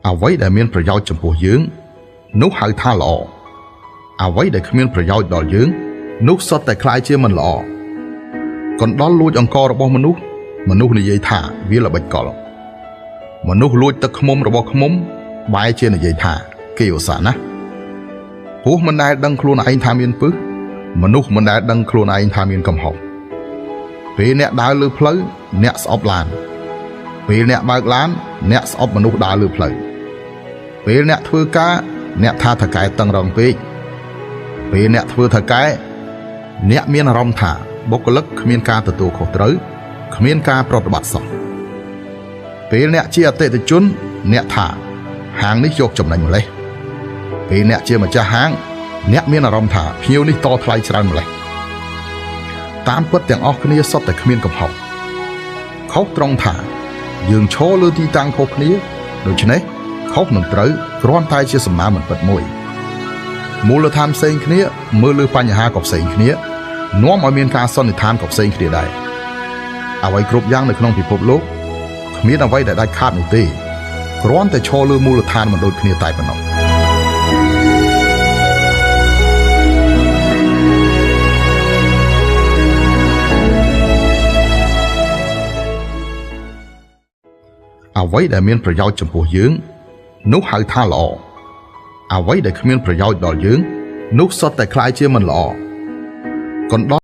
អ្វីដែលមានប្រយោជន៍ចំពោះយើងនោះហៅថាល្អអ្វីដែលគ្មានប្រយោជន៍ដល់យើងនោះសុទ្ធតែក្លាយជាមិនល្អកណ្ដុរលួចអង្កររបស់មនុស្សមនុស្សនិយាយថាវាល្បិចកលមនុស្សលួចទឹកឃ្មុំរបស់ឃ្មុំបែរជានិយាយថាគេឧស្សាហ៍ណាស់ពស់មិនដែលដឹងខ្លួនឯងថាមានពឹសមនុស្សមិនដែលដឹងខ្លួនឯងថាមានកំហុសពេលអ្នកដើរលើផ្លូវអ្នកស្អប់ឡានពេលអ្នកបើកឡានអ្នកស្អប់មនុស្សដើរលើផ្លូវពេលអ្នកធ្វើការអ្នកថាថៅកែតឹងរងពេកពេលអ្នកធ្វើថៅកែអ្នកមានអារម្មណ៍ថាបុគ្គលិកគ្មានការទទួលខុសត្រូវគ្មានការប្រតិបត្តិសោះពេលអ្នកជាអតិថិជនអ្នកថាហាងនេះយកចំណេញម្លេះពេលអ្នកជាម្ចាស់ហាងអ្នកមានអារម្មណ៍ថាភ្ញៀវនេះតថ្លៃច្រើនម្លេះតាមពិតទាំងអស់គ្នាសុទ្ធតែគ្មានកំហុសខុសត្រង់ថាយើងឈរលើទីតាំងខុសគ្នាដូច្នេះខុសនឹងត្រូវគ្រាន់តែជាសំណើមិនពិតមួយមូលដ្ឋានផ្សេងគ្នាមើលលើបញ្ហាក៏ផ្សេងគ្នានាំឲ្យមានការសន្និដ្ឋានក៏ផ្សេងគ្នាដែរអ្វីគ្រប់យ៉ាងនៅក្នុងពិភពលោកគ្មានអ្វីដែលដាច់ខាតនោះទេគ្រាន់តែឈរលើមូលដ្ឋានមិនដូចគ្នាតែប៉ុណ្ណោះអ្វីដែលមានប្រយោជន៍ចំពោះយើងនោះហៅថាល្អអ្វីដែលគ្មានប្រយោជន៍ដល់យើងនោះសុទ្ធតែក្លាយជាមិនល្អកណ្ដុរ